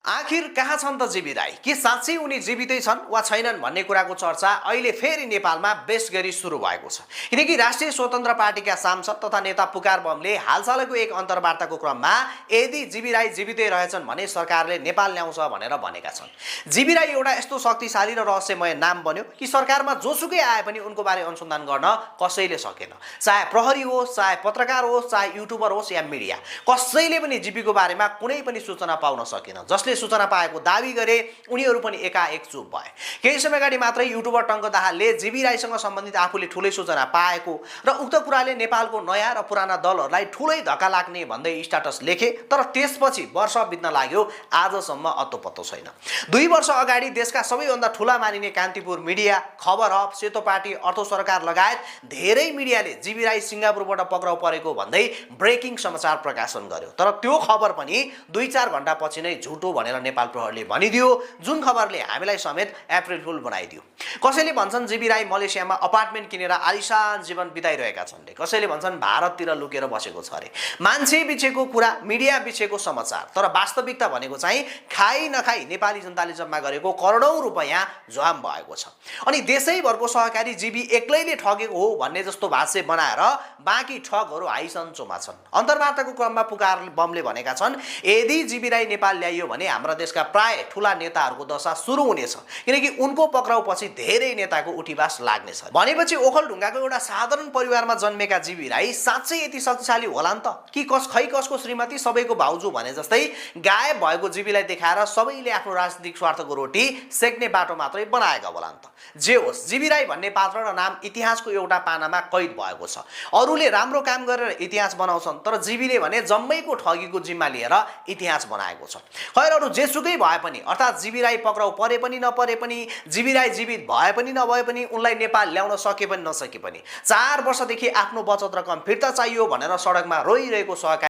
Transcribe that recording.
आखिर कहाँ छन् त जीवी राई? के साँच्चै उनी जीवितै छन् वा छैनन् भन्ने कुराको चर्चा अहिले फेरि नेपालमा बेस गरी सुरु भएको छ। किनकि राष्ट्रिय स्वतन्त्र पार्टीका सांसद तथा नेता पुकार बमले हालसालैको एक अन्तर्वार्ताको क्रममा यदि जीवी राई जीवितै रहेछन् भने सरकारले नेपाल ल्याउँछ भनेर भनेका छन्। जीवी राई एउटा यस्तो शक्तिशाली र रहस्यमय नाम बन्यो कि सरकारमा जोसुकै आए पनि उनको बारे अनुसन्धान गर्न कसैले सकेन। चाहे प्रहरी होस्, चाहे पत्रकार होस्, चाहे युट्युबर होस् या मिडिया, कसैले पनि जीवीको बारेमा कुनै पनि सूचना पाउन सकेन। जसले सूचना पाएको दावी गरे उनीहरू पनि एकाएक चुप भए। केही समय अगाडि मात्रै युट्युबर टङ्क दाहालले जीवी राईसँग सम्बन्धित आफूले ठुलै सूचना पाएको र उक्त कुराले नेपालको नयाँ र पुराना दलहरूलाई ठुलै धक्का लाग्ने भन्दै स्ट्याटस लेखे। तर त्यसपछि वर्ष बित्न लाग्यो, आजसम्म अत्तो-पत्तो छैन। 2 वर्ष अगाडि देशका सबैभन्दा ठुला मानिने कान्तिपुर मिडिया, खबर हब, सेतो पार्टी, अर्थ सरकार लगायत धेरै मिडियाले जीवी राई सिङ्गापुरबाट पक्राउ परेको भन्दै ब्रेकिङ समाचार प्रकाशन गर्यो। तर त्यो खबर पनि 2-4 घण्टापछि नै झुटो भनेर नेपाल प्रहरीले भनिदियो, जुन खबरले हामीलाई समेत अप्रिल फुल बनाइदियो। कसैले भन्छन् जीवी राई मलेसियामा अपार्टमेन्ट किनेर आलिशान जीवन बिताइरहेका छन् रे, कसैले भन्छन् भारततिर लुकेर बसेको छ रे। मान्छे बिचेको कुरा, मिडिया बिचेको समाचार, तर वास्तविकता भनेको चाहिँ खाई नखाई नेपाली जनताले जम्मा गरेको करोडौं रुपैयाँ झ्वाम भएको छ। अनि देशैभरको सहकारी जीवी एक्लैले ठगेको हो भन्ने जस्तो भाष्य बनाएर बाँकी ठगहरू हाइसन्चोमा छन्। अन्तर्वार्ताको क्रममा पुकार बमले भनेका छन्, यदि जीवी राई नेपाल ल्याइयो भने हाम्रा देशका प्राय ठुला नेताहरूको दशा सुरु हुनेछ, किनकि उनको पक्राउ पछि धेरै नेताको उठीवास लाग्नेछ। भनेपछि ओखलढुङ्गाको एउटा साधारण परिवारमा जन्मेका जीवी राई साँच्चै यति शक्तिशाली होलान् त? कि कसको श्रीमती सबैको भाउजू भने जस्तै गायब भएको जीवीलाई देखाएर सबैले आफ्नो राजनीतिक स्वार्थको रोटी सेक्ने बाटो मात्रै बनाएका होलान् त? जे होस्, जीवी राई भन्ने पात्र र नाम इतिहासको एउटा पानामा कैद भएको छ। अरूले राम्रो काम गरेर इतिहास बनाउँछन्, तर जीवीले भने जम्मैको ठगीको जिम्मा लिएर इतिहास बनाएको छ। खैर, अरू जेसुकै भए पनि, अर्थात् जीवी राई पक्राउ परे पनि नपरे पनि, जीवी राई जीवित भए पनि नभए पनि, उनलाई नेपाल ल्याउन सके पनि नसके पनि 4 वर्षदेखि आफ्नो बचत रकम फिर्ता चाहियो भनेर सडकमा रोइरहेको सहकारी